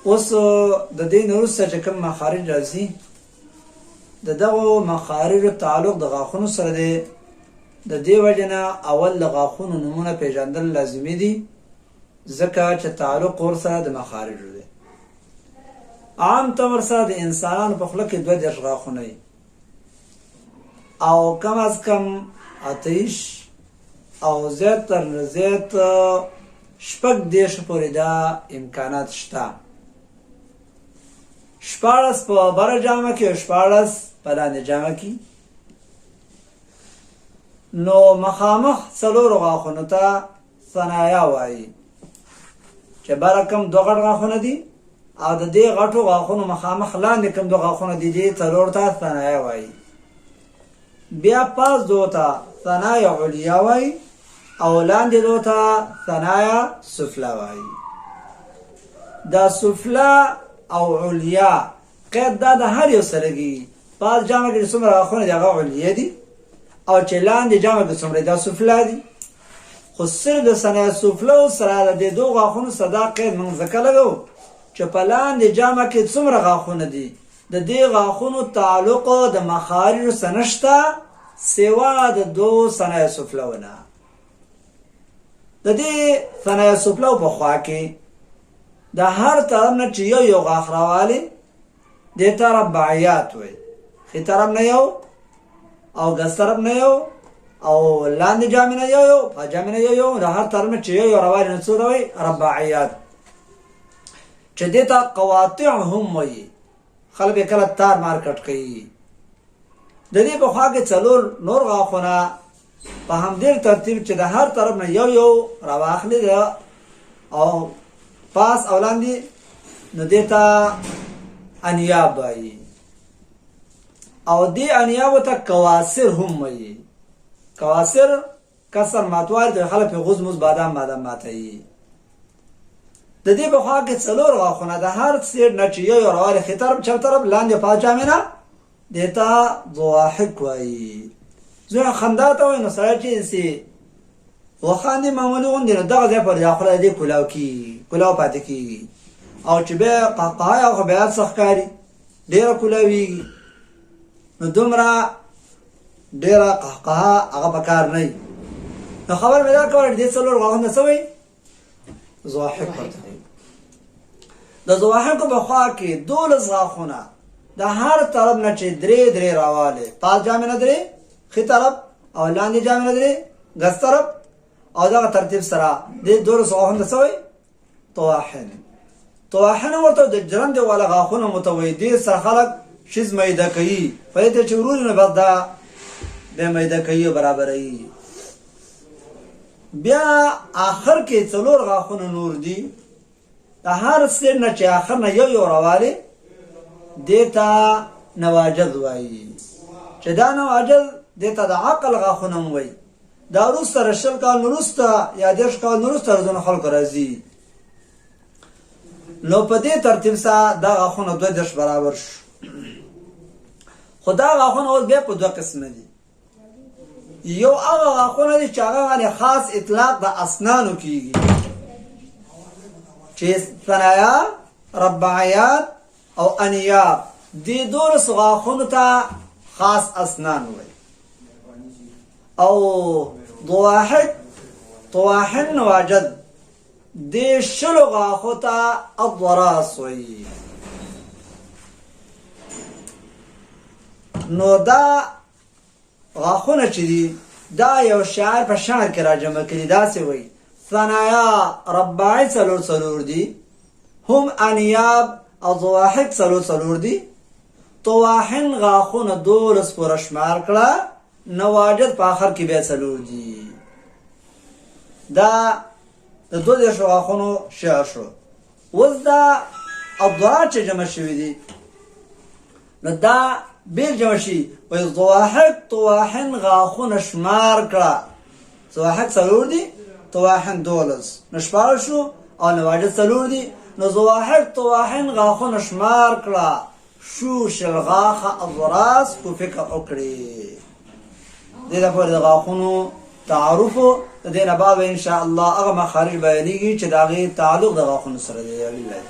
اوس د دې نه وروسته چې کوم مخارج راځي، د دغو مخارجو تعلق د غاښونو سره دی. د دې وجې نه اول د غاښونو نومونه پیژندل لازمي دي، ځکه چې تعلق ورسره د مخارجو دی. عام طور سره د انسانانو په خوله کې 32 غاښونه وي او کم از کم 28 او زیات تر زیات 36 پورې دا امکانات شته. 16 په بره جامه کې او 16 په لاندې جامه کې. نو مخامخ څلورو غاښونو ته ثنایا وایي، چې بره کوم دوه غټ غاښونه دي او د دې غټو غاښونو مخامخ لاندې کوم دوه غاښونه دي، دې څلور ته ثنایا وایي. بیا پاس دوه ته ثنایا علیا وایي او لاندې دوه ته ثنایا سفلا وایي. دا سفلا او علیا قید دا د هر یو سره کېږي. پاس جامه کې څومره غاښونه دي هغه علیه دي، او چې لاندې جامه کې څومره دا سفلا دي. خو صرف د ثنایا سفلا سره د دې دوه غاښونو سره دا قید موږ ځکه لګوو چې په لاندې جامه کې څومره غاښونه دي، د دې غاښونو تعلق د مخارجو سره نشته سوا د دوو ثنایا سفلو نه. د دې ثنایا سفلو په خوا کې د هر طرف نه چې یو یو غاښ راوالي، دې ته رباعیات وایي. ښي طرف نه یو او ګس طرف نه یو او لاندې جامې نه یو یو، په جامې نه یو یو، د هر طرف نه چې یو یو راوالي نو څه ته وایي؟ رباعیات، چې دې ته قواطع هم وایي. خلک یې کله تار مارکټ کوي. د دې په خوا کې څلور نور غاښونه په همدې ترتیب چې د هر طرف نه یو یو راواخلي او پاس او لاندې، نو دې ته انیاب وایي. او دې انیابو ته کواسر هم وایي. کواسر کسر ماتوالي ته خلک په غوز موز بادام بادام ماتوي. د دې په خوا کې څلور غاښونه د هر سیټ نه چې یو یو راوالي، ښي طرف چپ طرف لاندې پاس جامې نه، دې ته ضواحک وایي. ځینې خندا ته وایي، نو سړی چې سي وخاندي معمولي غوندې، نو دغه ځای پر دا خوله دې کولاو کېږي، کولاو پاتې کېږي. او چې بیا قهقهه یا خو بیا څه ښکاري ډېره کولاویږي، نو دومره ډېره قهقهه هغه په کار نه وي. نو خبر مې دا کوله چې دې څلور غاښونه څه وایي؟ ضواحک ورته وایي. د ضواحکو په خوا کې 12 غاښونه د هر طرف نه چې درې درې راوالی، پاس جامې نه درې ښي طرف او لاندې جامې نه درې ګس طرف، او دغه ترتیب سره دې 12 غاښونه څه وایي؟ طواحن. طواحن ورته د ژرندې والا غاښونه مو ته وایي. دې سره خلک شیز میده کوي، په دې ته چې وروري نو بس دا بیا میده کوي او برابروي. بیا آخر کې څلور غاښونه نور دي، د هر سر نه چې آخر نه یو یو راوالي، دې ته نواجد وایي. چې دا نواجد دې ته د عقل غاښونه هم وایي. دا وروسته د 20 کال وروسته یا 30 کال وروسته ځینو خلکو راځي. نو په دې ترتیب سره دا غاښونه 32 برابر شو. خو دا غاښونه اوس بیا په دوه قسمه دي. یو هغه غاښونه دي چې هغه باندې خاص اطلاق د اسنانو کیږي، چې ثنایا، رباعیات او انیاب، دې 12 غاښونو ته خاص اسنان وایي. او ضواحک، طواحن، نواجد، دې 20 غاښو ته اضراس وایي. نو دا غاښونه چې دي دا یو شاعر په شعر کې راجمع کړي، داسې وایي: ثنایا رباعي څلور څلور دي، هم انیاب او ضواحک څلور څلور دي، طواحن غاښونه 12 پوره شمار کړه، نواجد په آخر کې بیا څلور دي. دا د 32 غاښونو شعر شو. اوس دا اضرار چې جمع شوي دي، نو دا بیل جمع شي. وایي ضواحک طواحن غاښونه شمار کړه، ضواحک څلور دي، طواحن 12، نو 16 شو، او نواجد څلور دي، نو ضواحک طواحن غاښونه شمار کړه شو 20 غاښه اضراس کو فکر وکړي. دې لپاره د غاښونو تعارف. د دې نه بعد ان شاء الله هغه مخارج بیانېږي چې د هغې تعلق د غاښونو سره دی. لله.